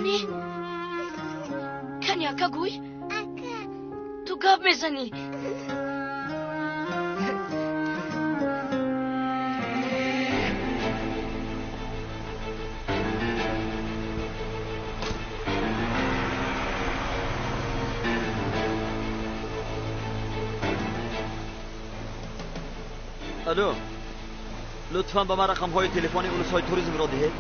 Мезанӣ? Кани ака гӯй? Ака. Ту гап мезанӣ? Алло, лутфан ба ман рақамҳои телефони Улусҳои туризмро диҳед.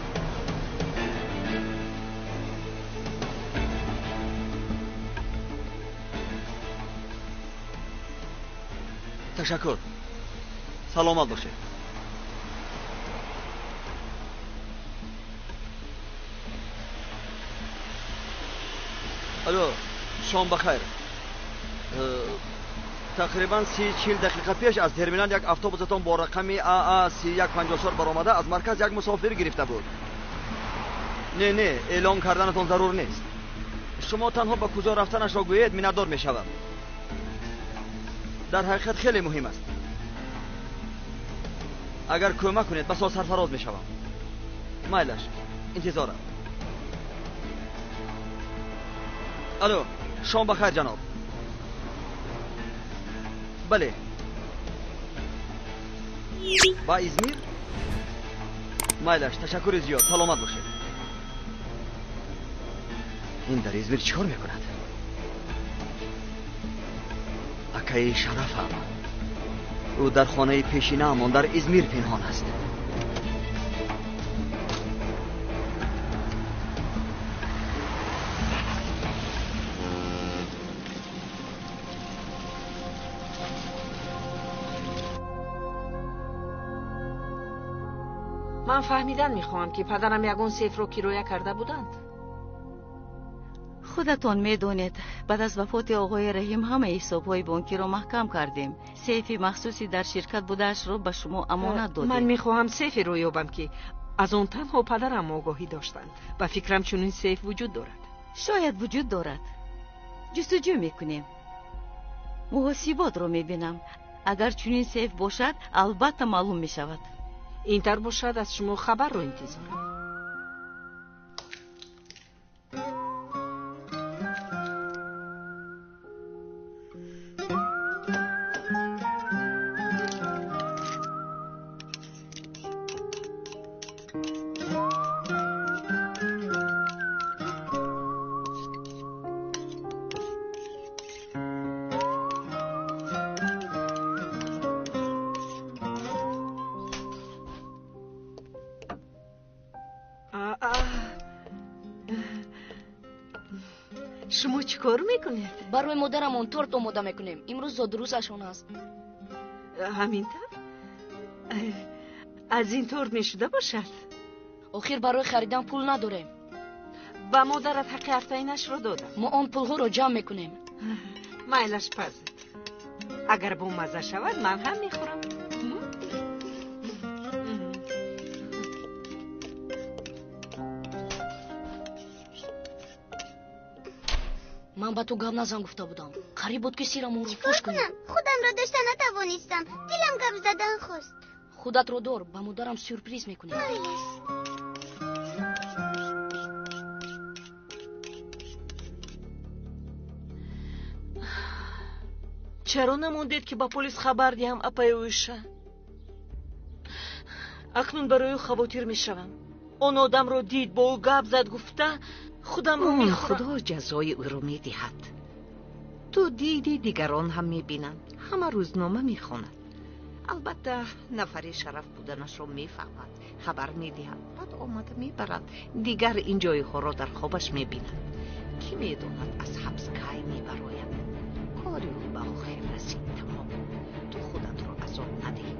Ташаккур, саломат бошед. Алло, шом бахайр. Тақрибан 30-40 дақиқа пеш аз терминал як автобусатон бо рақами АА 3154 баромада аз марказ як мусофир гирифта буд. Не, не, эълон карданатон зарур нест. Шумо танҳо ба куҷо рафтанашро гӯед, миннатдор мешавам. Дар ҳақиқат хеле муҳим аст. Агар кӯмак кунед, басо сарфароз мешавам. Майлаш, интизорам. Алло, шом бахайр, ҷаноб. Бале. Ба Измир? Майлаш, ташаккури зиёд, саломат бошед. Ин дар Измир чӣ кор мекунад? Акаи Шарафам. Ӯ дар хонаи пешинаамон дар Измир пинҳон аст. Ман фаҳмидан мехоҳам, ки падарам ягон сейфро кироя карда буданд. Худатон медонед, баъд аз вафоти оғои Раҳим ҳамаи ҳисобҳои бонкиро маҳкам кардем. Сейфи махсуси дар ширкат будаашро ба шумо амонат додем. Ман мехоҳам сейферо ёбам, ки аз он танҳо падарам огоҳӣ доштанд. Ба фикрам чунин сейф вуҷуд дорад. Шояд вуҷуд дорад. Ҷустуҷӯ мекунем. Муҳосиботро мебинам. Агар чунин сейф бошад, албатта маълум мешавад. Ин тар бошад, аз шумо хабарро интизорам. Шумо чӣ кор мекунед? Барои модарамон торт омода мекунем. Имрӯз зодрӯзашон аст. Ҳамин тавр? Аз ин торт мешуда бошад? Охир барои харидан пул надорем. Ба модарат ҳаққи ҳафтаинашро додам. Мо он пулҳоро ҷамъ мекунем. Майлаш пазед. Агар бомазза шавад, ман ҳам мехӯрам. Ман ба ту гап назан гуфта будам. Қариб буд, ки сирамонро фош кунӣ. Худамро дошта натавонистам. Дилам гап задан хост. Худатро дор, ба модарам сюрприз мекунем. Майлаш. Чаро намондед, ки ба полис хабар диҳам, апаи Оиша? Акнун барои ӯ хавотир мешавам. Он одамро дид, бо ӯ гап зад, гуфта худамро мехӯрам. Худо ҷазои ӯро медиҳад. Ту диди, дигарон ҳам мебинанд. Ҳама рӯзнома мехонад. Албатта нафари Шараф буданашро мефаҳмад, хабар медиҳад, баъд омада мебарад. Дигар ин ҷойҳоро дар хобаш мебинад. Кӣ медонад аз ҳабс кай мебарояд. Кори ӯ ба охир расид, тамом. Ту худатро азоб надиҳ.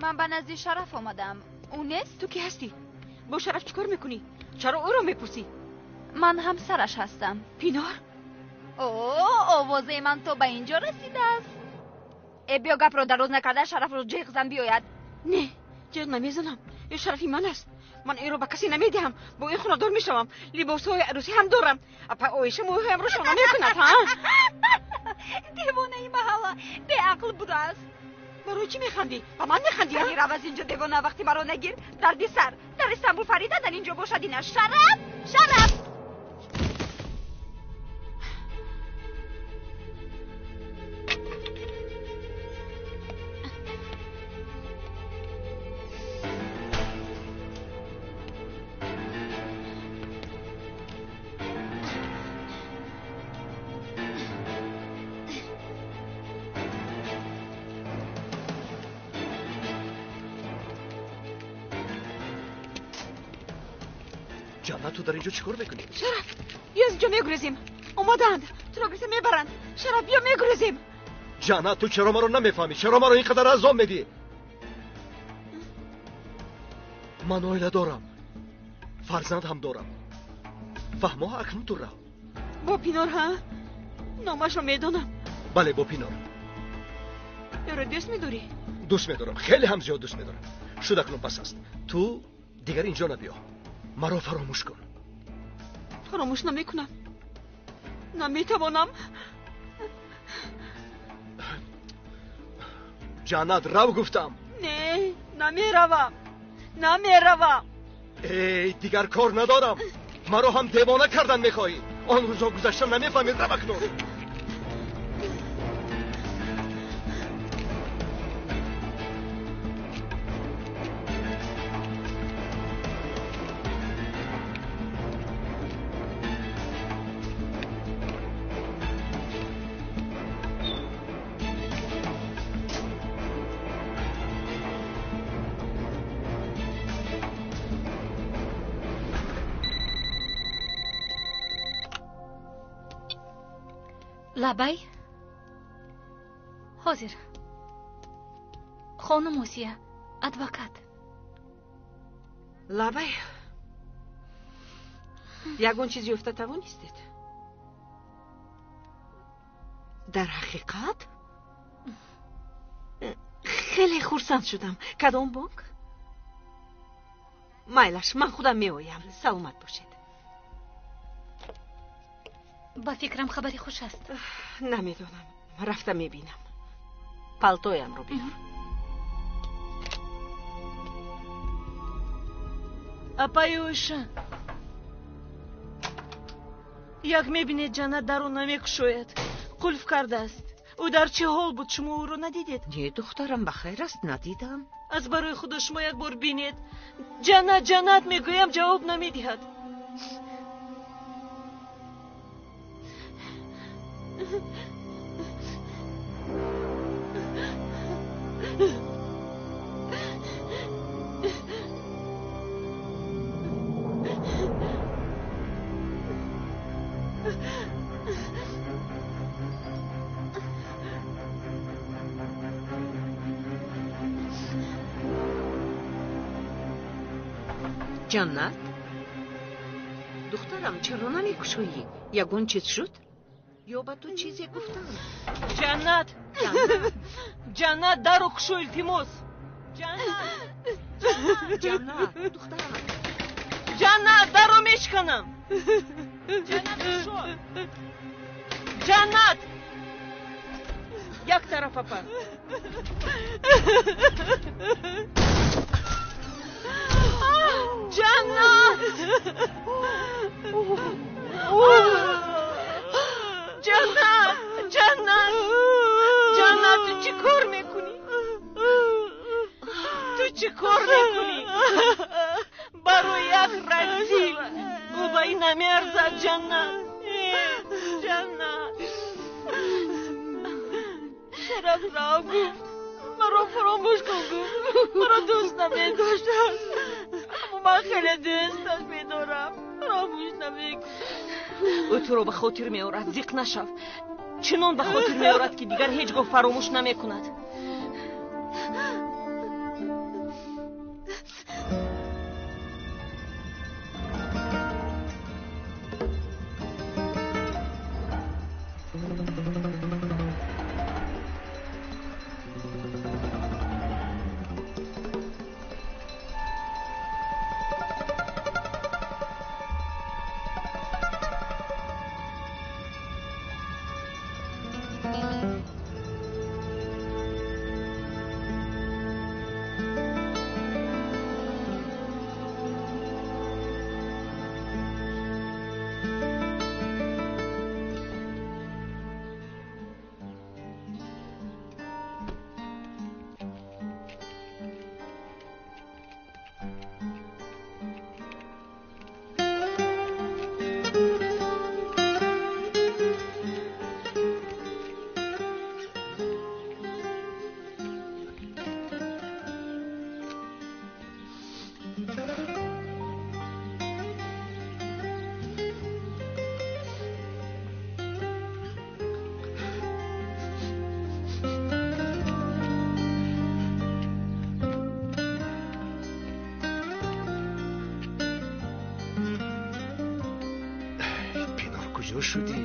Ман ба назди Шараф омадам. Ӯ нест? Ту кӣ ҳастӣ? Бо Шараф чӣ кор мекунӣ? Чаро ӯро мепурсӣ? Ман ҳамсараш ҳастам. Пинор? О, овозаи ман то ба инҷо расидааст. Э, биё гапро дароз накарда Шарафро ҷеғ зан биёяд. Не, ҷеғ намезанам. Ин шарафи ман аст. Ман инро ба касе намедиҳам. Бо ин хонадор мешавам. Либосҳои арӯсӣ ҳам дорам. Апа Оиша мӯйҳоямро шона мекунад, ҳа? Девонаи маҳалла беақл будааст. Барои чӣ механдӣ? Ба ман механдӣ? Яъне рав аз инҷо девона, вақти маро нагир. Дарди сар. Дар Истанбул Фарида, дар инҷо бошад ина. Шараф! Шараф! Ҷаннат, ту дар инҷо чӣ кор мекунӣ? Шараф, биё аз инҷо мегурезем. Омадаанд, туро гирифта мебаранд. Шараф, биё мегурезем. Ҷаннат, ту чаро маро намефаҳмӣ? Чаро маро ин қадар азоб медиҳӣ? Ман оила дорам, фарзанд ҳам дорам. Фаҳмо, акнун ту рав. Бо Пинор, ҳа? Номашро медонам. Бале, бо Пинор. Ӯро дӯст медорӣ? Дӯст медорам, хеле ҳам зиёд дӯст медорам. Шуд, акнун бас аст. Ту дигар инҷо набиё. Маро фаромӯш кун. Фаромӯш намекунам. Наметавонам. Ҷаннат, рав гуфтам. Не, намеравам. Намеравам. Эй, дигар кор надорам. Маро ҳам девона кардан мехоҳӣ. Он рӯзҳо гузашта намефаҳмӣ. Рав акнун. Лабай? Ҳозир. Хонум Осия, адвокат. Лабай, ягон чиз ёфта тавонистед? Дар ҳақиқат? Хеле хурсанд шудам. Кадом бонк? Майлаш, ман худам меоям. Саломат бошед. Ба фикрам хабари хуш аст. Намедонам, рафта мебинам. Палтоямро биёр. Апаи Оиша, як мебинед, Ҷаннат даро намекушояд, қулф кардааст. Ӯ дар чӣ ҳол буд, шумо ӯро надидед? Не, духтарам, ба хайр аст, надидам. Аз барои худо шумо як бор бинед. Ҷаннат, Ҷаннат мегӯям, ҷавоб намедиҳад. Ҷаннат, духтарам, чаро намекушоӣ? Ягон чиз шуд? Ё ба ту чизе гуфтам? Ҷаннат, Ҷаннат, даро кушо, илтимос. Ҷаннат, Ҷаннат, духтарам. Ҷаннат, даро мешиканам. Ҷаннат, кушо. Ҷаннат, як тараф, апа. Ҷаннат, Ҷаннат, Ҷаннат, Ҷаннат, ту чӣ кор мекунӣ? Ту чӣ кор мекунӣ? Барои як разил ӯ ба ин намеарзад. Ҷаннат, Ҷаннат, Шараф рав гуфт, маро фаромӯш кун гуфт, маро дӯст намедошт, аммо ман хеле дӯсташ медорам, фаромӯш намекунам. Ӯ туро ба хотир меорад, зиқ нашав. Чунон ба хотир меорад, ки дигар ҳеҷ гоҳ фаромӯш намекунад. Куҷо шудӣ?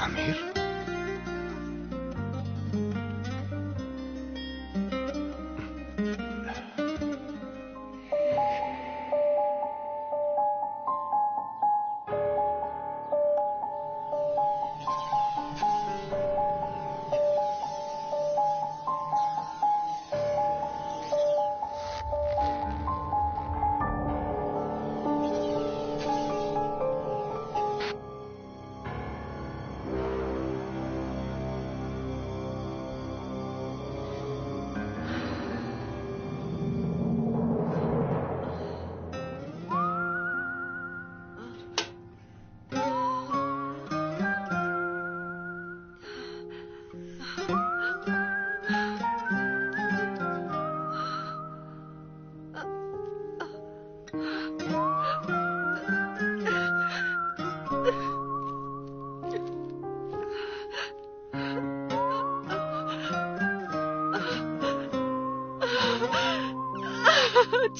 Амир?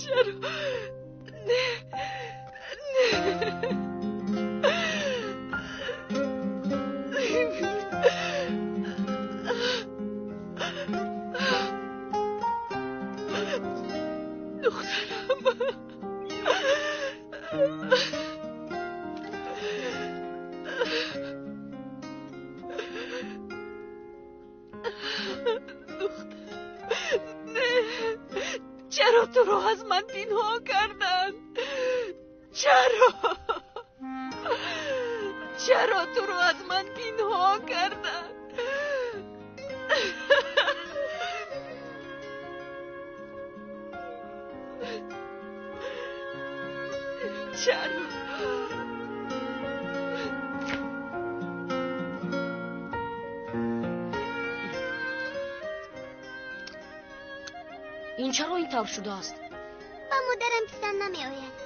Чаро? Не, не. Духтарам. Чаро туро аз ман пинҳон карданд? Чаро? Чаро туро аз ман пинҳон карданд? Чаро? Ин чаро ин тавр шудааст? Ба модарам писанд намеояд.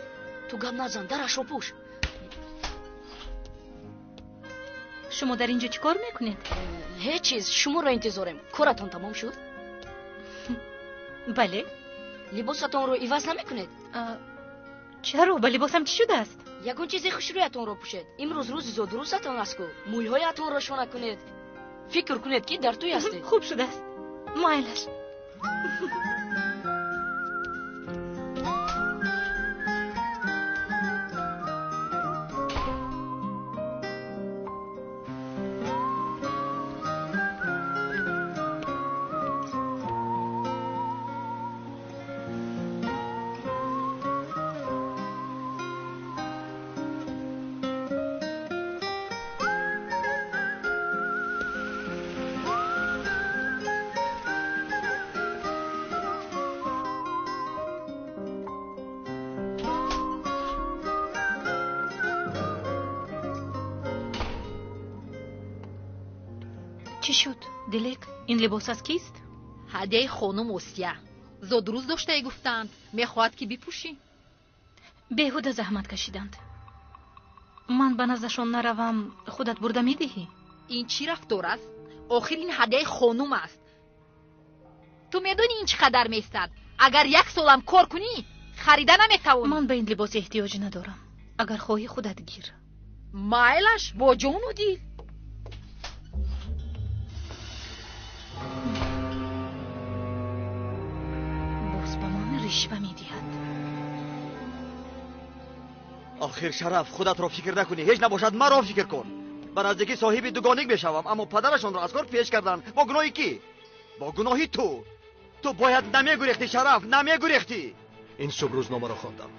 Ту гап назан, дарашро пӯш. Шумо дар ин ҷо чӣ кор мекунед? Ҳеҷ чиз, шуморо интизорем. Коратон тамом шуд? Бале. Либосатонро иваз намекунед? Чаро? Ба либосам чӣ шудааст? Ягон чизи хушрӯятонро пӯшед. Имрӯз рӯзи зодрӯзатон аст ку. Мӯйҳоятонро шона кунед. Фикр кунед, ки дар тӯй ҳастед. Хуб шудааст. Майлаш. Чӣ шуд, Дилек? Ин либос аз кист? Ҳадияи хонум Осия. Зодрӯз доштае гуфтанд. Мехоҳад, ки бипӯшӣ. Беҳуда заҳмат кашиданд. Ман ба наздашон наравам, худат бурда медиҳӣ? Ин чӣ рафтор аст? Охир ин ҳадияи хонум аст. Ту медонӣ ин чӣ қадар меистад? Агар як солам кор кунӣ, харида наметавонӣ. Ман ба ин либос эҳтиёҷ надорам. Агар хоҳӣ, худат гир. Майлаш, бо ҷону дил. Боз ба ман ришва медиҳад. Охир Шараф, худатро фикр накунӣ. Ҳеҷ набошад, маро фикр кун. Ба наздикӣ соҳиби дугоник мешавам, аммо падарашонро аз кор пеш карданд. Бо гуноҳи кӣ? Бо гуноҳи ту. Ту бояд намегурехтӣ, Шараф, намегурехтӣ. Ин субҳ рӯзномаро хондам.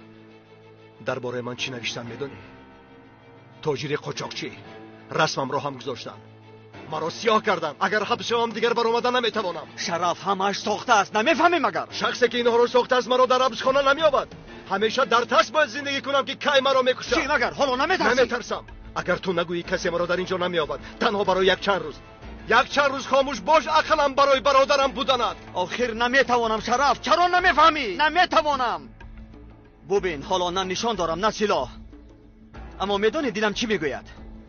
Дар бораи ман чӣ навиштан медонӣ? Тоҷири қочоқчӣ. Расмамро ҳам гузоштанд. Маро сиёҳ карданд. Агар ҳабс шавам, дигар баромада наметавонам. Шараф, ҳамааш сохтааст, намефаҳмӣ магар? Шахсе ки инҳоро сохтааст, маро дар ҳабсхона намеёбад. Ҳамеша дар тарс бояд зиндагӣ кунам, ки кай маро мекушад. Чӣ магар? Ҳоло наметарсӣ? Наметарсам. Агар ту нагӯӣ, касе маро дар инҷо намеёбад. Танҳо барои якчанд рӯз. Якчанд рӯз хомӯш бош, ақлам барои бародарам буданад. Охир наметавонам, Шараф. Чаро намефаҳмӣ? Наметавонам. Бубин, ҳоло на нишон дорам, на силоҳ. Аммо медонӣ дилам чӣ мегӯяд?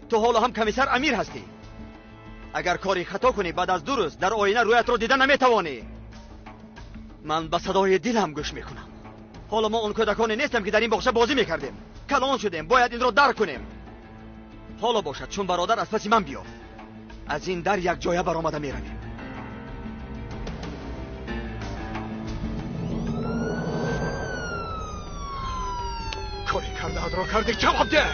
Ту ҳоло ҳам комиссар Амир ҳастӣ. Агар кори хато кунӣ, баъд аз 2 рӯз дар оина рӯятро дида наметавонӣ. Ман ба садои дилам гӯш мекунам. Ҳоло мо он кӯдаконе нестем, ки дар ин боғча бозӣ мекардем. Калон шудем, бояд инро дарк кунем. Ҳоло бошад, чун бародар аз паси ман биё. Аз ин дар як ҷоя баромада меравем. Кори кардаатро кардӣ, ҷавоб деҳ!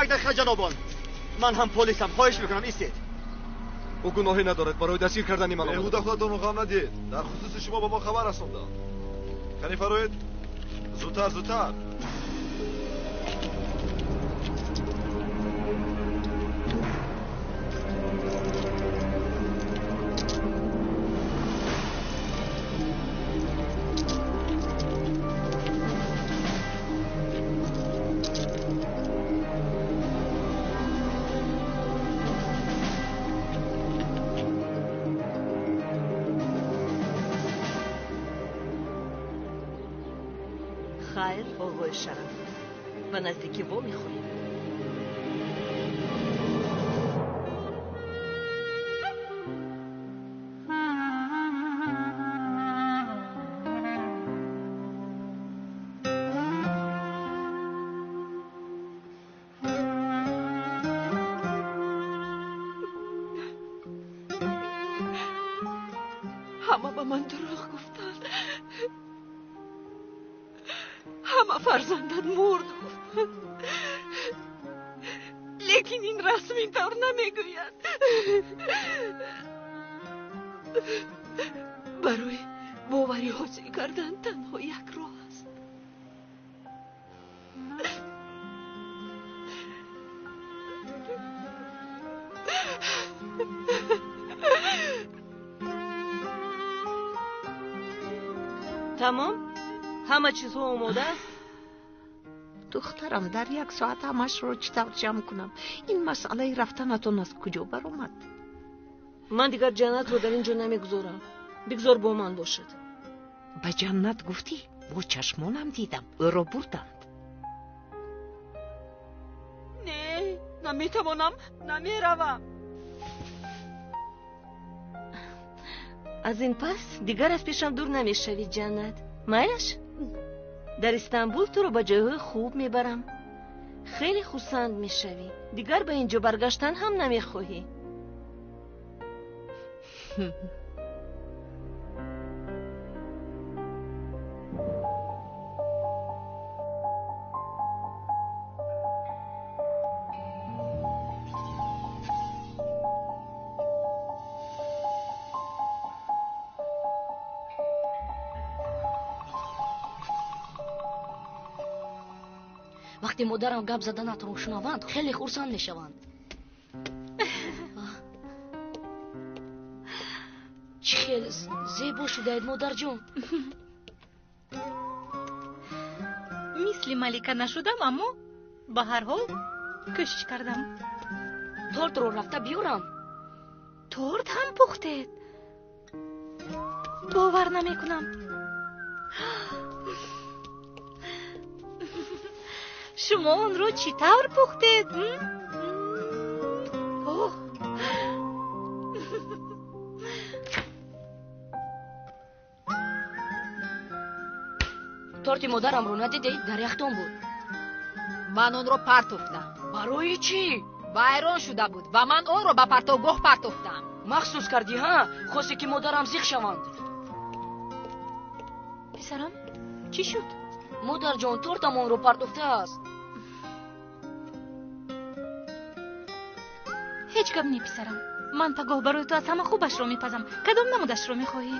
Як дақиқа ҷанобон, ман ҳам полисам, хоҳиш мекунам истед. Ӯ гуноҳе надорад, барои дастгир кардани ман омада. Беҳуда худатонро ғам надиҳед, дар хусуси шумо ба мо хабар расонданд. Кани фароед, зудтар, зудтар. Хайр, оғои Шараф, ба наздикӣ вомехӯрем. Ҳама ба ман дурӯғ гуфтанд. Ҳама фарзандат мурд гуфтанд. Лекин ин расм ин тавр намегӯяд. Барои боварӣ ҳосил кардан танҳо як роҳ аст. Тамом? Ҳама чизҳо омода аст? Духтарам, дар як соат ҳамашро чӣ тавр ҷамъ кунам? Ин масъалаи рафтанатон аз куҷо баромад? Ман дигар Ҷаннатро дар ин ҷо намегузорам. Бигзор бо ман бошад. Ба Ҷаннат гуфтӣ, бо чашмонам дидам, ӯро бурданд. Не, наметавонам, намеравам. Аз ин пас дигар аз пешам дур намешавӣ, Ҷаннат. Майлаш? Дар Истанбул туро ба ҷойҳои хуб мебарам. Хеле хурсанд мешавӣ. Дигар ба ин ҷо баргаштан ҳам намехоҳӣ. Вақте модарам гап заданатро шунаванд, хеле хурсанд мешаванд. Чӣ хеле зебо шудаед, модарҷон. Мисли малика нашудам, аммо ба ҳар ҳол кӯшиш кардам. Тортро рафта биёрам. Торт ҳам пухтед? Бовар намекунам. Шумо онро чӣ тавр пухтед? Торти модарамро надидед? Дар яхдон буд. Ман онро партофтам. Барои чӣ? Вайрон шуда буд ва ман онро ба партовгоҳ партофтам. Махсус кардӣ, ҳа? Хосте ки модарам зиқ шаванд. Писарам, чӣ шуд? Модарҷон, тортам онро партофтааст. Ҳеҷ гап не, писарам. Ман пагоҳ барои ту аз ҳама хубашро мепазам. Кадом намудашро мехоҳӣ?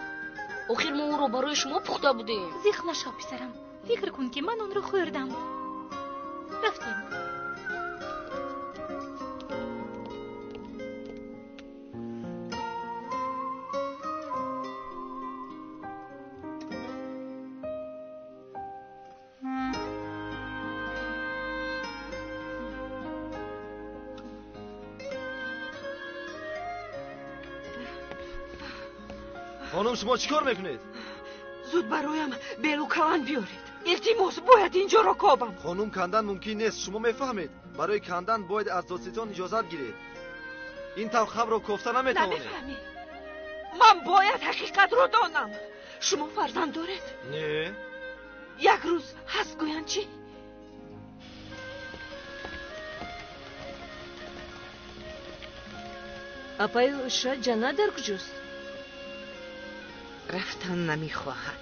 Охир мо ӯро барои шумо пухта будем. Зиқ нашав, писарам. Фикр кун, ки ман онро хӯрдам. Рафтем. Хонум, шумо чӣ кор мекунед? Зуд бароям белу калан биёред. Илтимос, бояд инҷоро кобам. Хонум, кандан мумкин нест, шумо мефаҳмед. Барои кандан бояд аз додситон иҷозат гиред. Ин тавр қабрро кофта наметавонед. Намефаҳмӣ? Ман бояд ҳақиқатро донам. Шумо фарзанд доред? Не. Як рӯз ҳаст гӯянд чӣ? Апаи Оиша, Ҷаннат дар куҷост? Рафтан намехоҳад.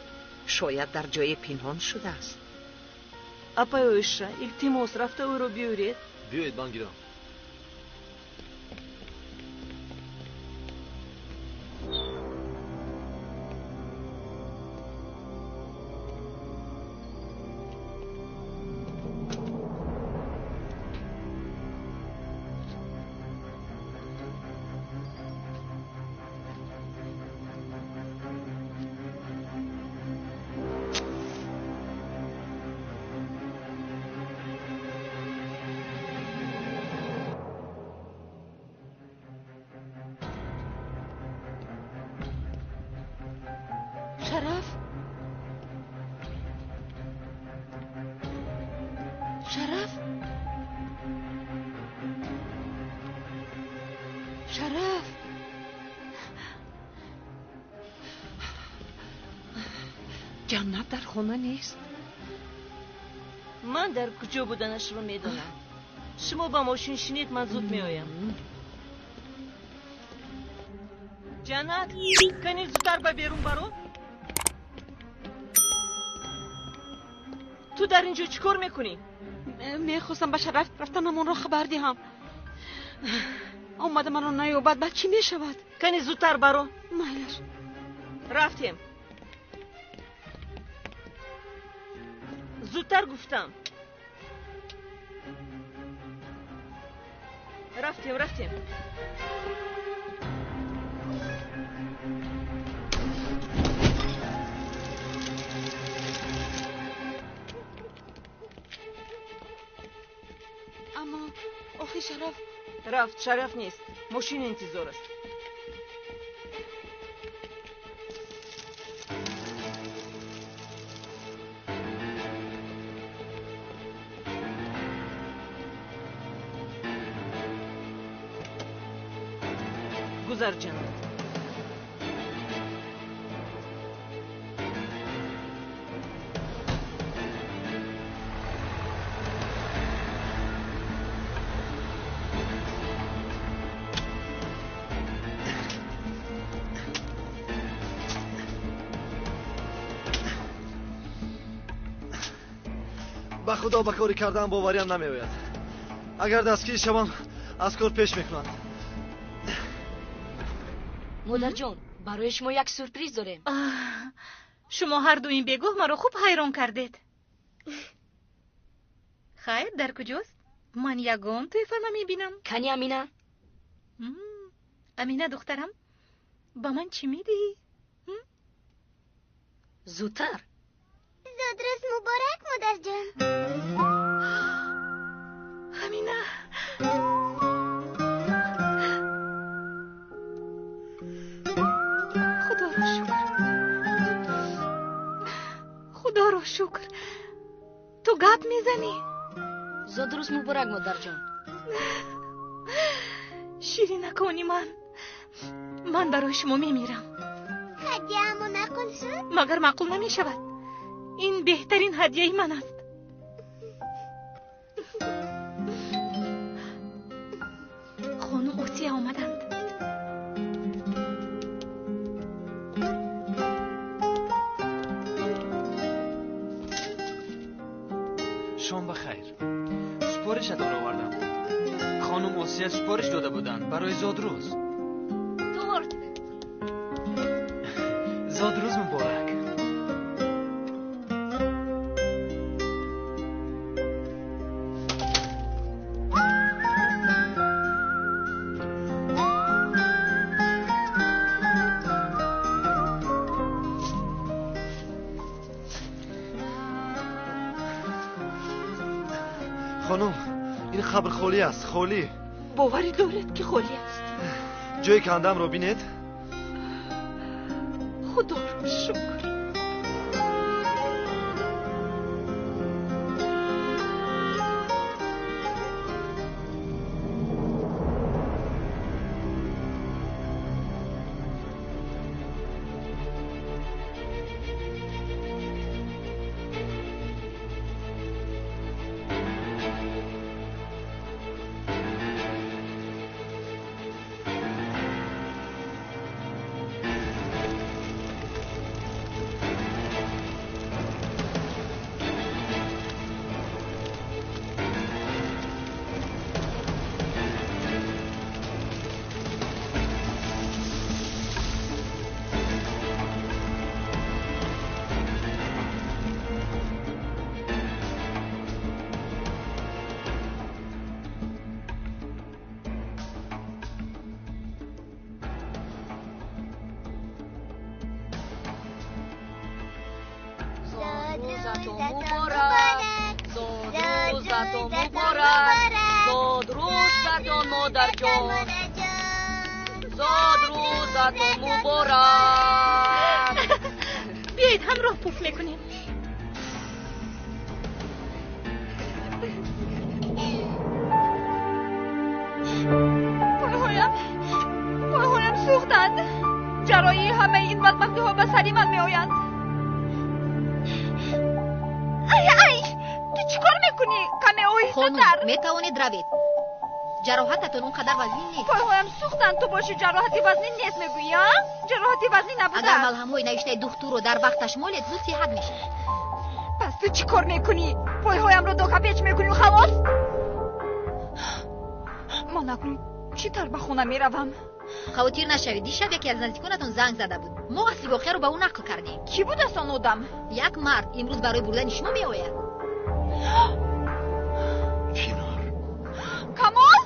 Шояд дар ҷое пинҳон шудааст. Апаи Оиша, илтимос, рафта ӯро биёред. Биёед, ман гирам. Шараф? Шараф? Шараф? Ҷаннат дар хона нест. Ман дар куҷо буданашро медонам. Шумо ба мошин шинед, ман зуд меоям. Ҷаннат, кани зудтар ба берун баро. Ту дар ин ҷо чӣ кор мекунӣ? Мехостам ба Шараф рафтанамонро хабар диҳам. Омада маро наёбад, баъд чӣ мешавад? Кани зудтар баро. Майлаш. Рафтем. Зудтар гуфтам. Рафтем, рафтем. Аммо охи Шараф рафт. Шараф нест, мошин интизор аст. Гузар, Ҷаннат. Ба худо, ба кори кардан бовариам намеояд. Агар дастгир шавам, аз кор пеш мекунанд. Модарҷон, барои шумо як сюрприз дорем. Шумо ҳарду ин бегоҳ маро хуб ҳайрон кардед. Хайр, дар куҷост? Ман ягон тӯҳфа намебинам. Кани Амина? Амина, духтарам, ба ман чӣ медиҳӣ? Зудтар. Зодрӯз муборак, модарҷон. Амина, худоро шукр, худоро шукр, ту гап мезанӣ. Зодрӯз муборак, модарҷон. Ширинакони ман, ман барои шумо мемирам. Ҳадияамон маъқул шуд? Магар маъқул намешавад? Ин беҳтарин ҳадияи ман аст. Хонум Осия омаданд. Шом ба хайр. Супоришатон овардам. Хонум Осия супориш дода буданд барои зодрӯз. Торт. Зодрӯз муборак. Хонум, ин қабр холӣ аст, холӣ. Боварӣ доред, ки холӣ аст? Ҷои кандамро бинед. Худоро шукр. Зодрӯзатон муборак, зодрӯзатон, модарҷон, зодрӯзатон муборак. Биёед, ҳамроҳ пуф мекунем. Пойҳоям, пойҳоям сӯхтанд. Ҷарроҳии ҳамаи ин бадбахтиҳо ба сари ман меоянд. Ай, ай, ту чӣ кор мекунӣ? Каме оҳистатар. Хонум, метавонед равед. Ҷароҳататон он қадар вазнин нест. Пойҳоям сӯхтанд, ту боши ҷароҳати вазнин нест мегӯӣ, а? Ҷароҳати вазнин Агар набудааст. малҳамҳои навиштаи духтурро дар вақташ молед, зуд сиҳат мешавед. Пас ту чӣ кор мекунӣ? Пойҳоямро докапеч мекунӣ, халос? Ман акнун чӣ тавр ба хона меравам? Хавотир нашавед, дишаб яке аз наздиконатон занг зада буд. Мо асли воқеаро ба ӯ нақл кардем. Кӣ будааст он одам? Як мард имрӯз барои бурдани шумо меояд. Чинор. Камол,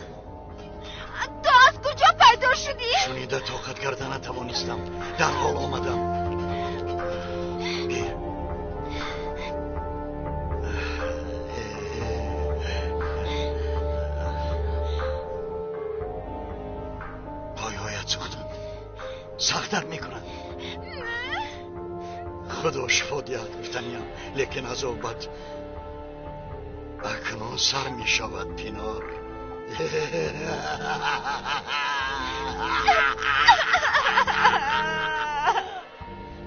ту аз куҷо пайдо шудӣ? Шунида тоқат карда натавонистам, дарҳол омадам. Гир. Пойҳоят сӯхтанд, сахт дард мекунанд. Худо шифо диҳад гуфтаниям, лекин азобат акнун сар мешавад, Пинор.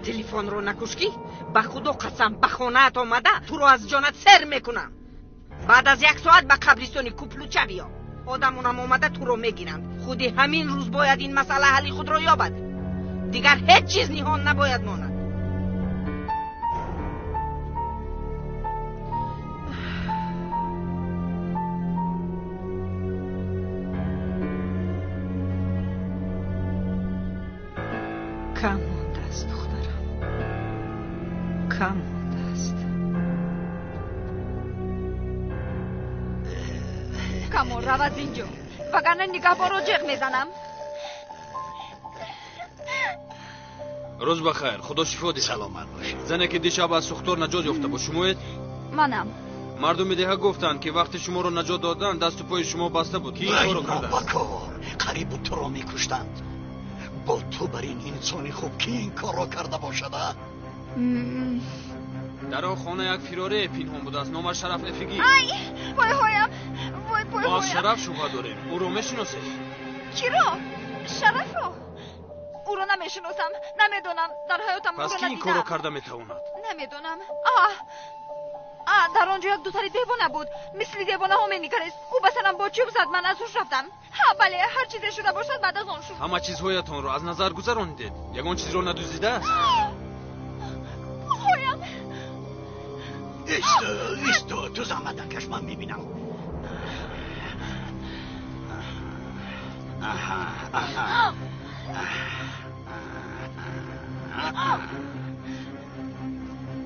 Телефонро накуш, ки ба худо қасам, ба хонаат омада туро аз ҷонат сер мекунам. Баъд аз як соат ба қабристони Куплуча биё. Одамонам омада туро мегиранд. Худи ҳамин рӯз бояд ин масъала ҳалли худро ёбад. Дигар ҳеҷ чиз ниҳон набояд монад. Кам мондааст, духтарам, кам мондааст. Камон, рав аз инҷо, вагарна нигаҳбонро ҷеғ мезанам. Рӯз ба хайр, худо шифо диҳад. Саломат бошед. Зане ки дишаб аз сӯхтор наҷот ёфта буд, шумоед? Манам. Мардуми деҳа гуфтанд, ки вақте шуморо наҷот доданд, дасту пои шумо баста буд. Ки ин корро кардааст? Бакор, қариб буд туро мекуштанд. Бо ту бар ин инсони хуб ки ин корро карда бошад, а? Дар он хона як фирорае пинҳон будааст, номаш Шараф Эфигӣ. Ай, пойҳоям, вой, Мо аз пойҳоям. Шараф шубҳа дорем. Ӯро мешиносед? Киро? Шарафро? Ӯро намешиносам, намедонам, дар ҳаётам Пас ӯро ки ин корро надидам. карда метавонад? Намедонам. А, дар он ҷо як духтари девона буд, мисли девонаҳо менигарист. Ӯ ба сарам бо чӯб зад, ман аз ҳуш рафтам. Ҳа, бале, ҳар чизе шуда бошад, баъд аз он шуд. Ҳама чизҳоятонро аз назар гузаронидед? Ягон чизро надуздидааст? Пулҳоям. Исто, исто, ту заҳмат накаш, ман мебинам. Аҳа, аҳа.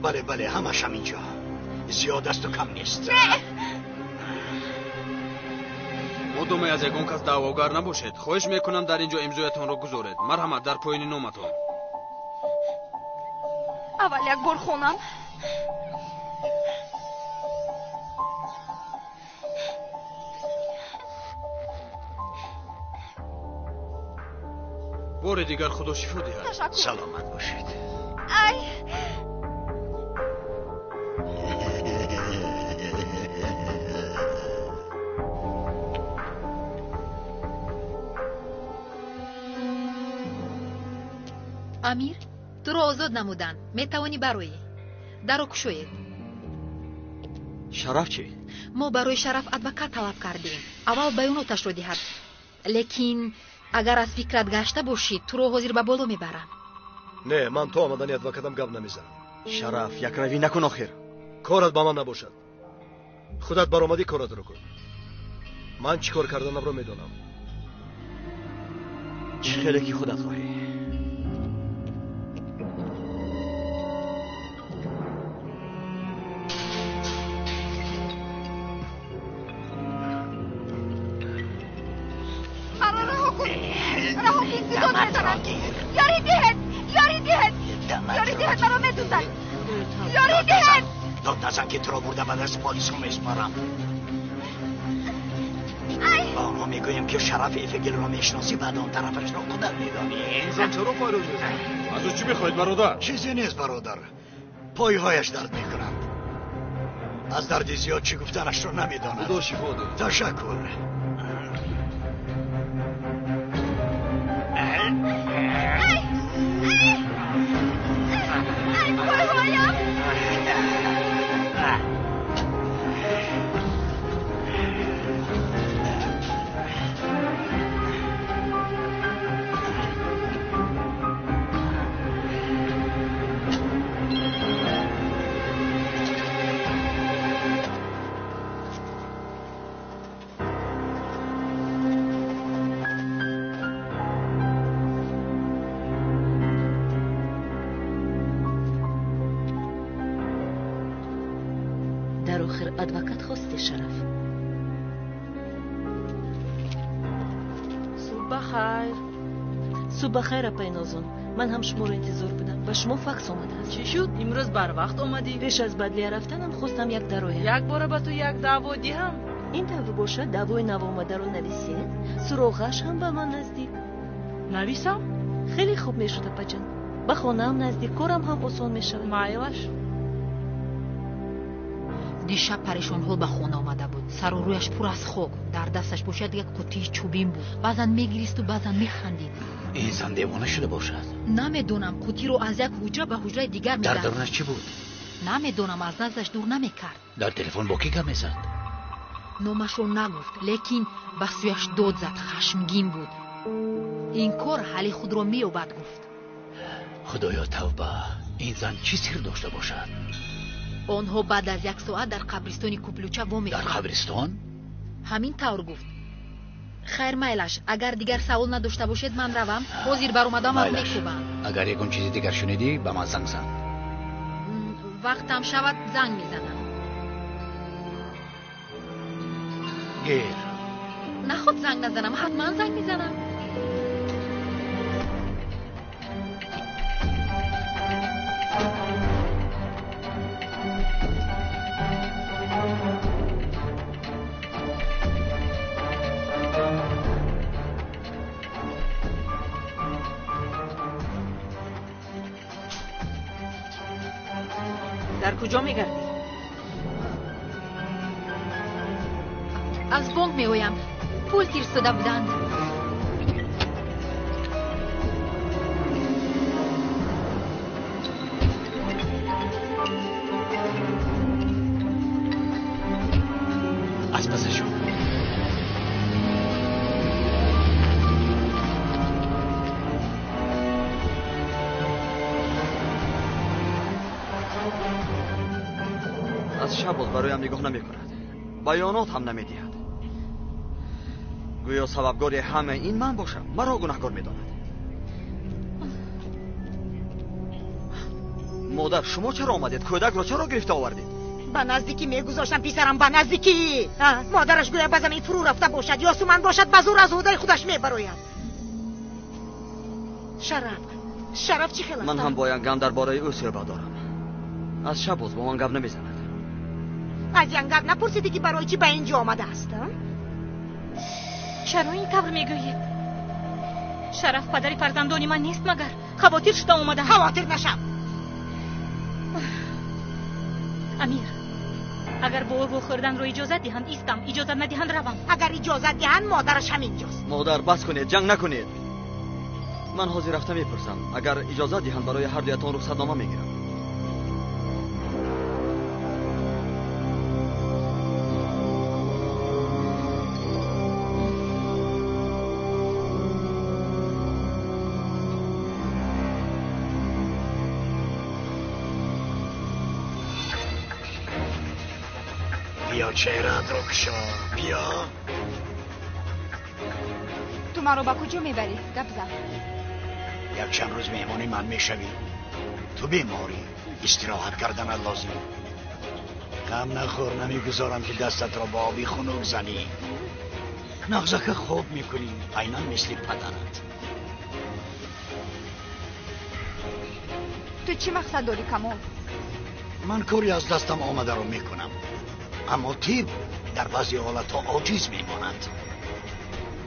Бале, бале, ҳамаш ҳаминҷо. Зиёд асту кам нест. Модоме аз ягон кас даъвогар набошед, хоҳиш мекунам, дар ин ҷо имзоятонро гузоред. Марҳамат, дар поёни номатон. Аввал як бор хонам. Бори дигар худо шифо диҳад. Ташаккур. Саломат бошед. Ай. Амир, туро озод намуданд, метавонӣ бароӣ. Даро кушоед. Шараф чӣ? Мо барои Шараф адвокат талаб кардем, аввал баёноташро диҳад. Лекин агар аз фикрат гашта бошӣ, туро ҳозир ба боло мебарам. Не, ман то омадани адвокатам гап намезанам. Шараф, якравӣ накун охир. Корат ба ман набошад. Худат баромадӣ, коратро кун. Ман чӣ кор карданамро медонам. Чӣ хеле ки худат хоҳӣ. Маро раҳо кун, раҳо кун, ки дод мезанам. Ёрӣ диҳед, ёрӣ диҳед, ёрӣ диҳед, маро медузданд. Ёрӣ диҳед. Дод назан, ки туро бурда ба даст полисҳо месупорам. Ай. Ба онҳо мегӯем, ки Шарафи Эфегилро мешиносӣ, баъд он тарафашро худат медонӣ. Инсон чаро фарёд мезанад? Аз ӯ чӣ мехоҳед, бародар? Чизе нест, бародар. Пойҳояш дард мекунанд. Аз дарди зиёд чӣ гуфтанашро намедонад. Худо шифо диҳад. Ташаккур. Ай, ай, пойҳоям. Дар охир адвокат хости, Шараф? Субҳ бахайр. Субҳ бахайр, апай Нозун. Ман ҳам шуморо интизор будам. Ба шумо факс омадааст. Чӣ шуд, имрӯз барвақт омадӣ? Пеш аз ба адлия рафтанам хостам як дароям. Як бора ба ту як даъво диҳам. Ин тавр бошад, даъвои навомадаро нависед. Суроғаш ҳам ба ман наздик. Нависам? Хеле хуб мешуд, апаҷон. Ба хонаам наздик, корам ҳам осон мешавад. Майлаш. Дишаб парешонҳол ба хона омада буд. Сару рӯяш пур аз хок, дар дасташ бошад як қуттии чӯбин буд. Баъзан мегиристу баъзан механдид. Ин зан девона шуда бошад. Намедонам, қуттиро аз як ҳуҷра ба ҳуҷраи дигар Дар дарунаш чӣ буд? Намедонам, аз наздаш дур намекард. Дар телефон бо кӣ гап мезад? Номашро нагуфт, лекин ба сӯяш дод зад, хашмгин буд. Ин кор ҳалли худро меёбад, гуфт. Худоё, тавба, ин зан чӣ сир дошта бошад? Онҳо баъд аз як соат дар қабристони Куплуча вомехӯранд. Дар қабристон? Ҳамин тавр гуфт. Хайр, майлаш, агар дигар савол надошта бошед, ман равам. Ҳозир баромадамам мекӯбам. Агар ягон чизи дигар шунидӣ, ба ман занг зан. Вақтам шавад, занг мезанам. Гир. Наход занг назанам, ҳатман занг мезанам. Дар куҷо мегардӣ? Аз бонк меоям. Пул фирстода буданд. Аз пасашон. Аз шаб боз бароям нигоҳ намекунад, баёнот ҳам намедиҳад. Гӯё сабабгори ҳамаи ин ман бошам, маро гунаҳкор медонад. Модар, шумо чаро омадед? Кӯдакро чаро гирифта овардед? Ба наздикӣ мегузоштам писарам, ба наздикӣ. Модараш гӯя ба замин фурӯ рафта бошад, ё суман бошад, ба зур аз ӯҳдаи худаш мебарояд. Шараф, Шараф чӣ хел аст? Ман ҳам бо янгам дар бораи ӯ суҳбат дорам. Аз шаб боз бо ман гап намезанад. Аз янгак напурсидӣ, ки барои чӣ ба ин ҷо омадааст? Чаро ин тавр мегӯед? Шараф падари фарзандони ман нест магар? Хавотир шуда омадам. Хавотир нашав. Амир, агар бо ӯ вохӯрданро иҷозат диҳанд, истам, иҷозат надиҳанд, равам. Агар иҷозат диҳанд, модараш ҳаминҷост. Модар, бас кунед, ҷанг накунед. Ман ҳозир рафта мепурсам. Агар иҷозат диҳанд, барои ҳар дуятон рухсатнома мегирам. Биё, чеҳраатро кушо, биё. Ту маро ба куҷо мебарӣ? Гап зан. Якчанд рӯз меҳмони ман мешавӣ. Ту беморӣ, истироҳат карданат лозим. Ғам нахӯр, намегузорам, ки дастатро ба оби хунук занӣ. Нағзака хоб мекунӣ, айнан мисли падарат. Ту чӣ мақсад дорӣ, Камол? Ман кори аз дастам омадаро мекунам, аммо тиб дар баъзе ҳолатҳо оҷиз мемонад.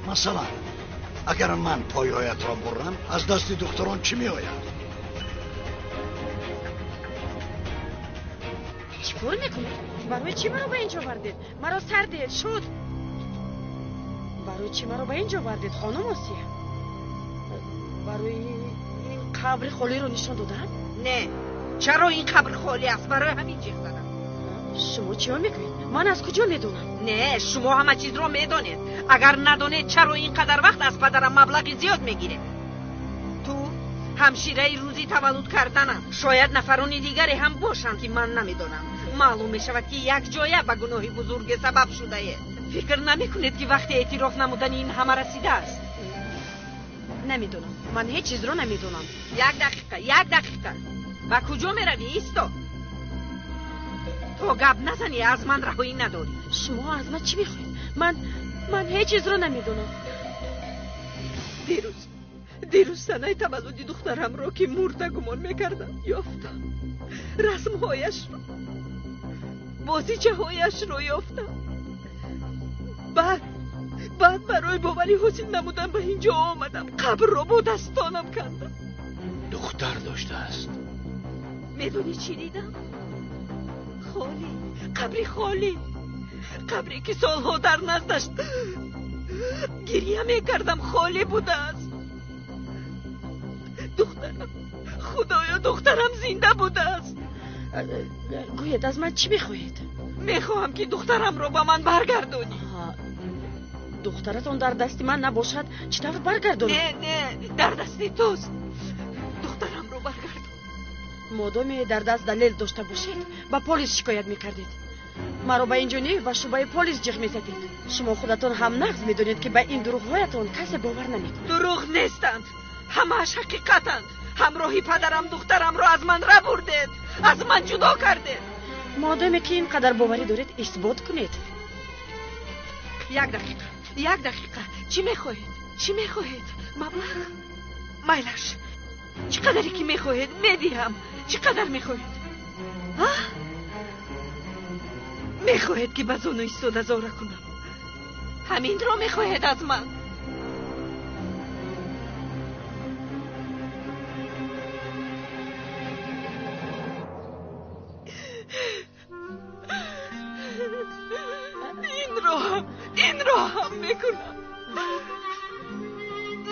Масалан, агар ман пойҳоятро бурам, аз дасти духтурон чӣ меояд? Чӣ кор мекунед? Барои чӣ маро ба ин ҷо вардед? Маро сардед шуд. Барои чӣ маро ба ин ҷо вардед, хонум Осия? Барои ин қабри холиро нишон додан? Не, чаро ин қабр холӣ аст? Барои ҳамин ҷиғ задам. Шумо чиё мегӯед? Ман аз куҷо медонам? Не, шумо ҳама чизро медонед. Агар надонед, чаро ин қадар вақт аз падарам маблағи зиёд мегиред? Ту ҳамшираи рӯзи таваллуд карданам. Шояд нафарони дигаре ҳам бошанд, ки ман намедонам. Маълум мешавад, ки якҷоя ба гуноҳи бузурге сабаб шудаед. Фикр намекунед, ки вақти эътироф намудани ин ҳама расидааст? Намедонам. Ман ҳеҷ чизро намедонам. Як дақиқа, як дақиқа. Ба куҷо меравӣ? Исто. То гап назанӣ, аз ман раҳоӣ надорӣ. Шумо аз ман чӣ мехоҳед? Ман ҳеҷ чизро намедонам. Дирӯз санаи таваллуди духтарамро, ки мурда гумон мекардам, ёфтам. Расмҳояшро, бозичаҳояшро ёфтам. Баъд барои боварӣ ҳосил намудан ба ин ҷо омадам. Қабрро бо дастонам кандам. Духтар доштааст. Медонӣ чӣ дидам? Холӣ, қабри холӣ, қабре ки солҳо дар наздаш гиря мекардам, холӣ будааст. Духтарам, худоё, духтарам зинда будааст. Гӯед, аз ман чӣ мехоҳед? Мехоҳам ки духтарамро ба ман баргардонӣ. Духтаратон дар дасти ман набошад, чӣ тавр баргардонам? Не, не, дар дасти туст. Духтарамро баргардон. Модоме дар даст далел дошта бошед, ба полис шикоят мекардед. Маро ба ин ҷо не, ба шӯъбаи полис ҷиғ мезадед. Шумо худатон ҳам нағз медонед, ки ба ин дурӯғҳоятон касе бовар намекунад. Дурӯғ нестанд, ҳамааш ҳақиқатанд. Ҳамроҳи падарам духтарамро аз ман рабурдед, аз ман ҷудо кардед. Модоме ки ин қадар боварӣ доред, исбот кунед. Як дақиқа, як дақиқа. Чӣ мехоҳед? Чӣ мехоҳед? Маблағ? Майлаш, чӣ қадаре ки мехоҳед медиҳам. Чӣ қадар мехоҳед? А? Мехоҳед ки ба зону истода зора кунам? Ҳаминро мехоҳед аз ман? Инро ҳам мекунам.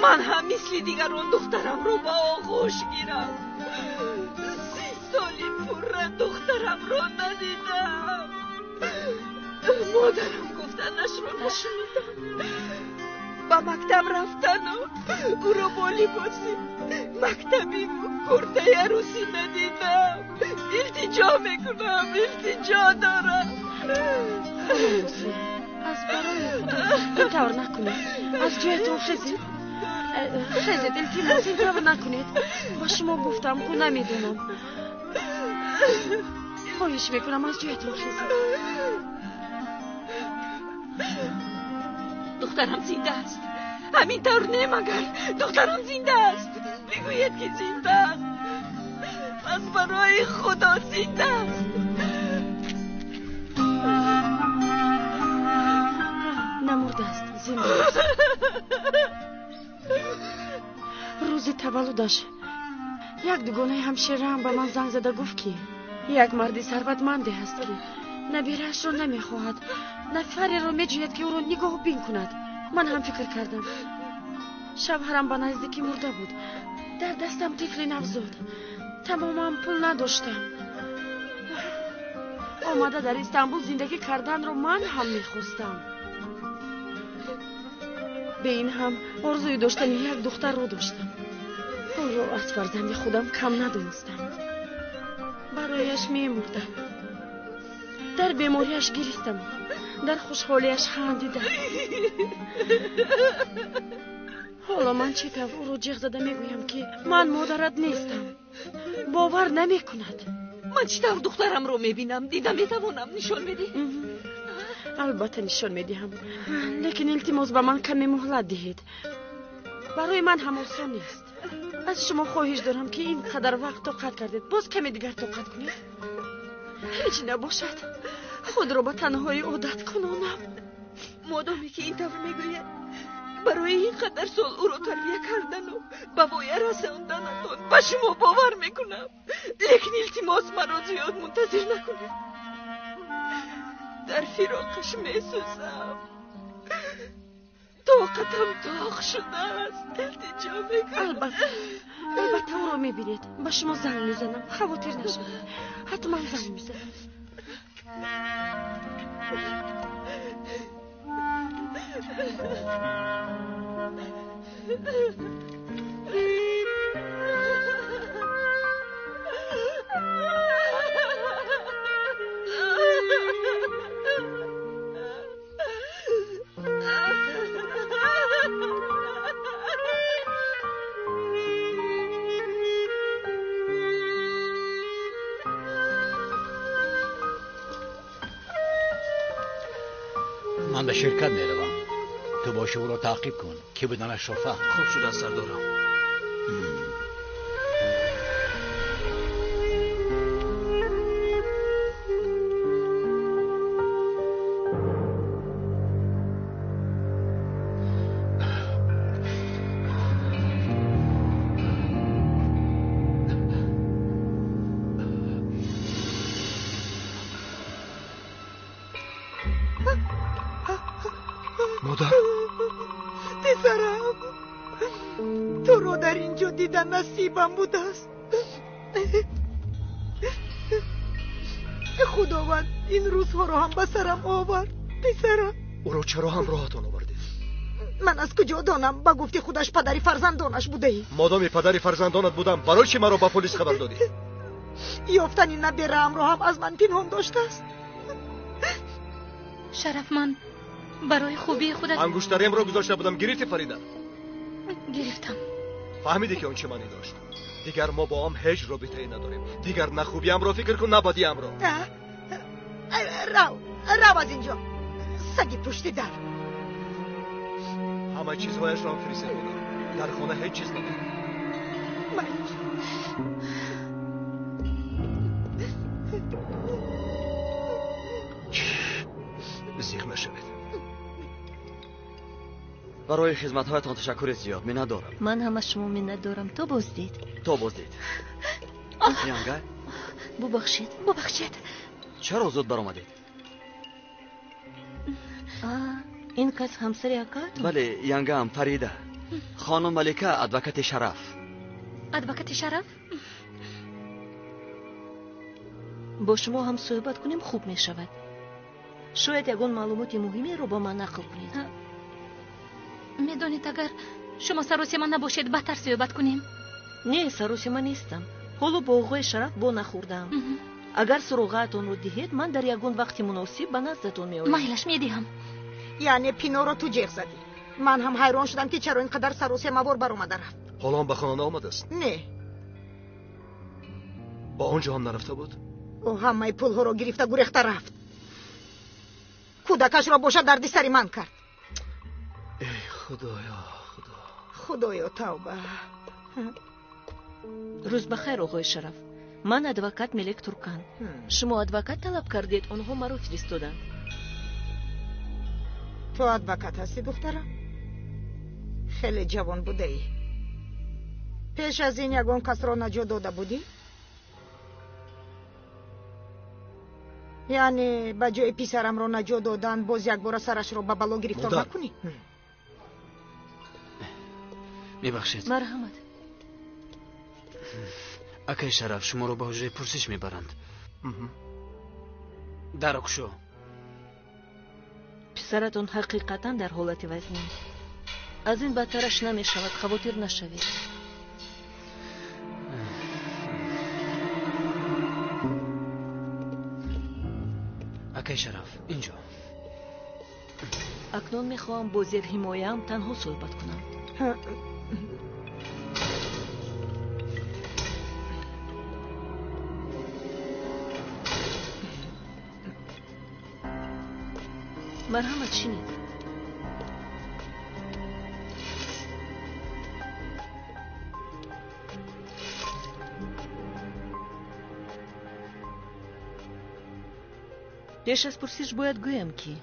Ман ҳам мисли дигарон духтарамро ба оғӯш гирам. 30 соли пурра духтарамро надидам. Модарам гуфтанашро нашунидам. Ба мактаб рафтану ӯро бо либоси мактабиву куртаи арӯсӣ надидам. Илтиҷо мекунам, илтиҷо дорам. Аз барои худо ин тавр накунед. Аз ҷоятон хезед. Хезед, илтимос, ин тавр накунед. Ба шумо гуфтам, ку намедонам. Хоҳиш мекунам, аз ҷоятон хезед. Духтарам зинда аст. Ҳамин тавр не, магар духтарам зинда аст. Бигӯед ки зинда аст. Пас барои худо зинда аст. Намурдааст, зинда аст. Рӯзи таваллудаш як дугонаи ҳамшираам ба ман занг зада гуфт, ки як марди сарватманде ҳаст, ки набираашро намехоҳад, нафареро меҷӯяд, ки ӯро нигоҳубин кунад. Ман ҳам фикр кардам. Шавҳарам ба наздикӣ мурда буд. Дар дастам тифли навзод. Тамоман пул надоштам. Омада дар Истанбул зиндагӣ карданро ман ҳам мехостам. Бе ин ҳам орзуи доштани як духтарро доштам. Ӯро аз фарзанди худам кам надонистам. Барояш мемурдам. Дар бемориаш гиристам, дар хушҳолиаш хандидам. Ҳоло ман чӣ тавр ӯро ҷиғ зада мегӯям, ки ман модарат нестам? Бовар намекунад. Ман чӣ тавр духтарамро мебинам? Дида метавонам? Нишон медиҳӣ? Албатта нишон медиҳам, лекин илтимос, ба ман каме муҳлат диҳед. Барои ман ҳам осон нест. Аз шумо хоҳиш дорам, ки ин қадар вақт тоқат кардед, боз каме дигар тоқат кунед. Ҳеҷ набошад, худро ба танҳоӣ одат кунонам. Модоме ки ин тавр мегӯяд, барои ин қадар сол ӯро тарбия кардану ба воя расонданатон ба шумо бовар мекунам. Лекин илтимос, маро зиёд мунтазир накунед. Дар фироқаш месӯзам. Тоқатам тоқ шудааст. Илтиҷо мекунам. Албатта, албатта ӯро мебинед. Ба шумо занг мезанам, хавотир нашавед. Ҳатман занг мезанам. Ман ба ширкат меравам. Ту боши ӯро таъқиб кун, ки буданашро фаҳм. Хуб шудааст, сардорам. Модар, писарам, туро дар ин ҷо дидан насибам будааст. Худованд ин рӯзҳоро ҳам ба сарам овард, писарам. Ӯро чаро ҳамроҳатон овардед? Ман аз куҷо донам? Ба гуфти худаш падари фарзандонаш будаӣ. Модоми падари фарзандонат будам, барои чӣ маро ба полис хабар додӣ? Ёфтани набераамро ҳам аз ман пинҳон доштааст. Шараф, ман барои хубии худат ангуштаремро гузошта будам. Гирифтӣ, Фарида? Гирифтам. Фаҳмидӣ ки он чӣ маънӣ дошт? Дигар мо бо ҳам ҳеҷ робитае надорем. Дигар на хубиамро фикр кун, на бадиамро. Рав, рав аз ин ҷо, саги пушти дар. Ҳама чизҳояшро ҳам фиристед, модар. Дар хона ҳеҷ чиз надорам. Зиқ нашавед. Барои хизматҳоятон ташаккури зиёд, миннатдорам. Ман ҳам аз шумо миннатдорам. То боздид. То боздид. Янга, бубахшед, бубахшед. Чаро зуд баромадед? Ин кас ҳамсари акаатон? Бале, янгаам Фарида. Хонум Малика, адвокати Шараф. Адвокати Шараф? Бо шумо ҳам суҳбат кунем хуб мешавад. Шояд ягон маълумоти муҳимеро ба ман нақл кунед. Медонед, агар шумо саросема набошед, баҳтар суҳбат кунем. Не, саросема нестам. Ҳоло бо оғои Шараф бо нахӯрдаам. Агар суроғаатонро диҳед, ман дар ягон вақти муносиб ба наздатон меоям. Майлаш, медиҳам. Яъне Пиноро ту ҷеғ задӣ? Ман ҳам ҳайрон шудам, ки чаро ин қадар саросемавор баромада рафт. Ҳоло ҳам ба хона наомадааст? Не. Ба он ҷо ҳам нарафта буд? Ӯ ҳамаи пулҳоро гирифта гурехта рафт. Кӯдакашро бошад дарди сари ман кард. Эй худоё, худо, худоё, тавба. Рӯз ба хайр, оғои Шараф. Ман адвокат Мелек Туркан. Шумо адвокат талаб кардед, онҳо маро фиристоданд. Ту адвокат ҳастӣ, духтарам? Хеле ҷавон будаӣ. Пеш аз ин ягон касро наҷот дода будӣ? Яъне ба ҷои писарамро наҷот додан боз якбора сарашро ба бало гирифтор накунӣ? Мебахшед. Марҳамат. Акай Шараф, шуморо ба ҳуҷраи пурсиш мебаранд. Даро кушо. Писаратон ҳақиқатан дар ҳолати вазнин. Аз ин бадтараш намешавад, хавотир нашавед. Акай Шараф, инҷо. Акнун мехоҳам бо зерҳимояам танҳо суҳбат кунам. Марҳамат, шинед. Пеш аз пурсиш бояд гӯям, ки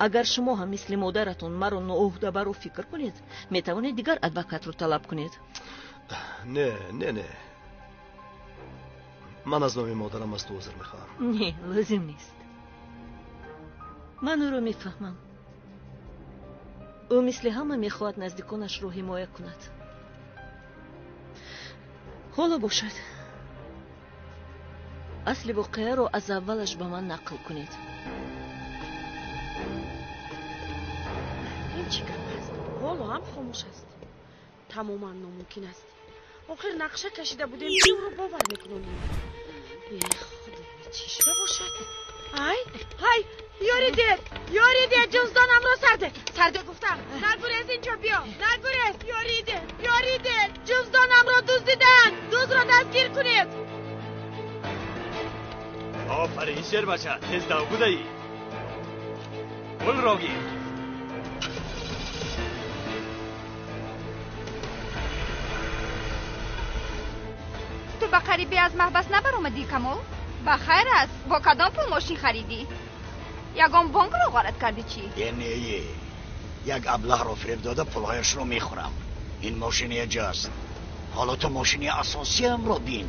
агар шумо ҳам мисли модаратон маро ноуҳдабаро фикр кунед, метавонед дигар адвокатро талаб кунед. Не, не, не, ман аз номи модарам аз ту узр мехоҳам. Не, лозим нест. Ман ӯро мефаҳмам. Ӯ мисли ҳама мехоҳад наздиконашро ҳимоя кунад. Ҳоло бошад, асли воқеаро аз аввалаш ба ман нақл кунед. Ин чӣ гап аст? Ҳоло ҳам хомӯш аст. Тамоман номумкин аст. Охир нақша кашида будем, ки ӯро бовар мекунонем. Э, худоё, чӣ шуда бошад? Ай, ҳай, ёри дед, ёри дед, ҷуздонамро сарде, сарде гуфтам. Нагурез, инҷо биё, нагурез, ёри дед, ёри дед, ҷуздонамро дуздиданд, дуздро дастгир кунед. Офарин, шербача, тез дав будаӣ. Пулро гир. Ту ба қарибӣ аз маҳбас набаромадӣ, Камол? Ба хайр аст, бо кадом пул мошин харидӣ? Ягон бонкро ғорат кардӣ чӣ? Е, не, е, як аблаҳро фиреб дода пулҳояшро мехӯрам. Ин мошини аҷаст. Ҳоло ту мошини асосиамро бин.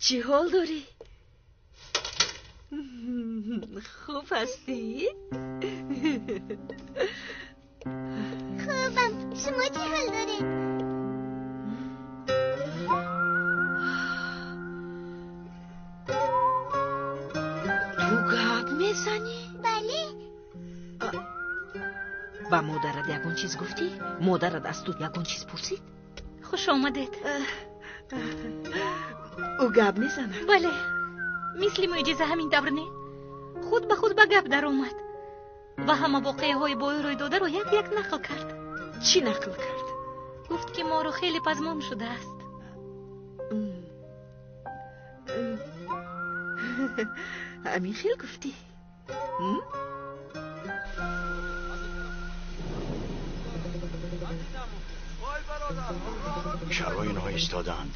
Чӣ ҳол дорӣ? Хуб ҳастӣ? Хубам. Шумо чӣ ҳол доред? Ту гап мезанӣ? Бале. Ба модарат ягон чиз гуфтӣ? Модарат аз ту ягон чиз пурсид? Хуш омадед. Ӯ гап мезанад? Бале, мисли мӯъҷиза ҳамин тавр не? Худ ба худ ба гап даромад ва ҳама воқеаҳои бо ӯ рӯй додаро як як нақл кард. Чӣ нақл кард? Гуфт, ки моро хеле пазмон шудааст. Ҳамин хел гуфтӣ? Чаро инҳо истодаанд?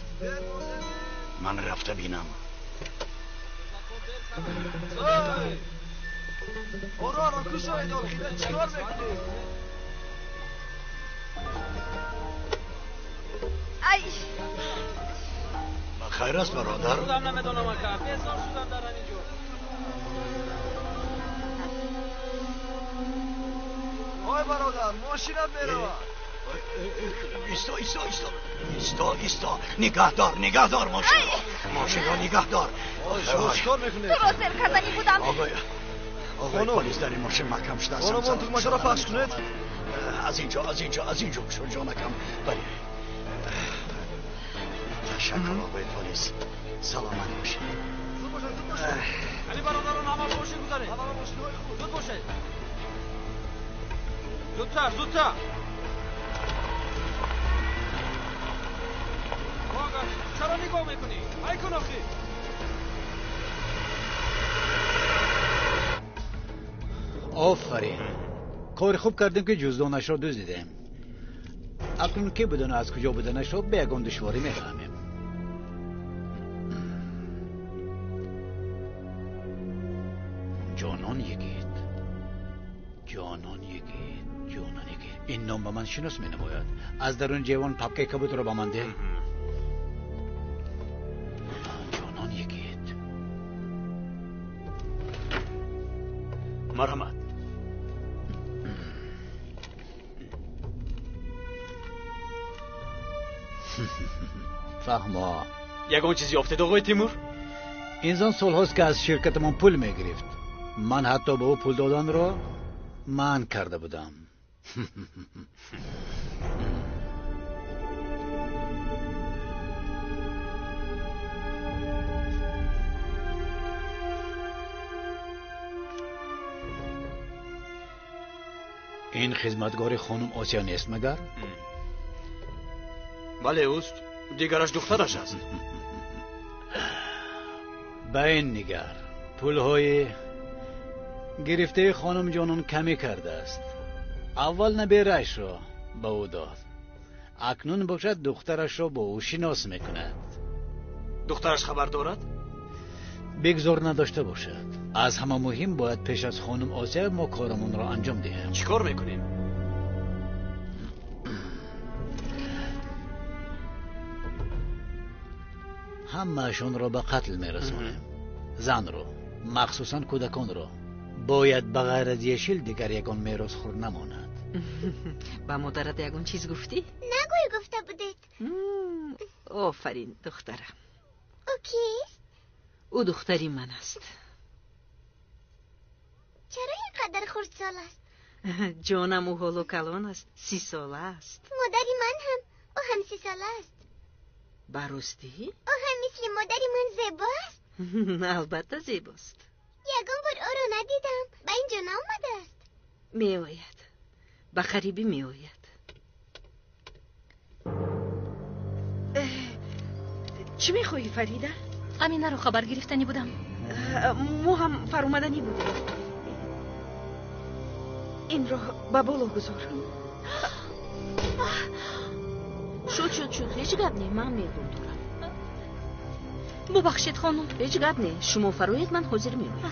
Ман рафта бинам. Роҳро кушоед, охира чӣ кор мекунед? Ай! Ба хайр аст, бародар? Худам намедонам, ака, безор шудам дар ҳамин ҷо. Ой бародар, мошинат меравад. Исто, исто, исто, исто, исто, нигаҳдор, нигаҳдор мошинро, мошинро нигаҳдор. Шумо чӣ кор мекунед? Туро сер карданӣ будам. Оғои, оғои полис, дар ин мошин маҳкам шудааст. Хонум, он тугмачаро пахш кунед. Аз инҷо, аз инҷо, аз инҷо кушо, ҷонакам. Бале, ташаккур, оғои полис, саломат бошед. Зуд бошед, зуд бошед. Али бародарон, ҳама мошин гузаред. Ҳама мошинҳои худ. Зуд бошед. Зудтар, зудтар. Чаро нигоҳ мекунӣ? Ай кун охӣ. Офарин, кори хуб кардем, ки ҷуздонашро дуздидем. Акнун ки будану аз куҷо буданашро бе ягон душворӣ мефаҳмем. Ҷонон Йигит, Ҷонон Йигит, Ҷонон Йигит. Ин ном ба ман шинос менамояд. Аз дарун ҷевон папкаи кабудро ба ман деҳ. Ҷонон Йигит. Марҳамат. Фаҳмо. Ягон чиз ёфтед, оғои Тимур? Инсон солҳост, ки аз ширкатамон пул мегирифт. Ман ҳатто ба ӯ пул доданро манъ карда будам. Ин хизматгори хонум Осия нест магар? Бале, ӯст. Дигараш духтараш аст. Ба ин нигар, пулҳои гирифтаи хонум Ҷонон камӣ кардааст. Аввал набераашро ба ӯ дод, акнун бошад духтарашро бо ӯ шинос мекунад. Духтараш хабар дорад? Бигзор надошта бошад. Аз ҳама муҳим, бояд пеш аз хонум Осия мо корамонро анҷом диҳем. Чӣ кор мекунем? Ҳамаашонро ба қатл мерасонем. Занро, махсусан кӯдаконро. Бояд ба ғайр аз Ешил дигар ягон меросхӯр намонад. Ба модарат ягон чиз гуфтӣ? Нагӯй гуфта будед. Офарин, духтарам. Ӯ кист? Ӯ духтари ман аст. Чаро ин қадар хурдсол аст? Ҷонам, ӯ ҳоло калон аст, 30 сола аст. Модари ман ҳам, ӯ ҳам 30 сола аст. Ба ростӣ? Ӯ ҳам мисли модари ман зебо аст. Албатта зебост. Ягон бор ӯро надидам. Ба инҷо наомадааст? Меояд, ба қарибӣ меояд. Чӣ мехоҳӣ, Фарида? Аминаро хабар гирифтанӣ будам. Мо ҳам фаромаданӣ будем. Инро ба боло гузор. Шуд, шуд, шуд, ҳеҷ гап не, ман меҳрум дорам. Бубахшед, хонум. Ҳеҷ гап не, шумо фароед, ман ҳозир меоям.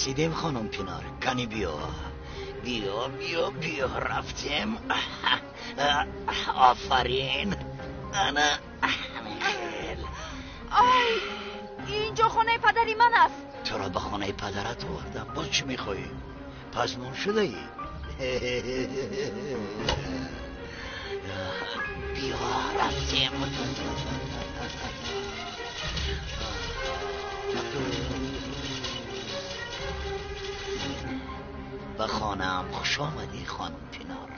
Расидем, хонум Пинар. Кани биё. Биё, биё, биё, рафтем. Офарин. Ана хел. Ай, инҷо хонаи падари ман аст. Туро ба хонаи падарат овардам. Боз чӣ мехоҳӣ? Пазмон шудаӣ? Биё, рафтем. Ба хонаам хуш омадӣ, хонум Пинар.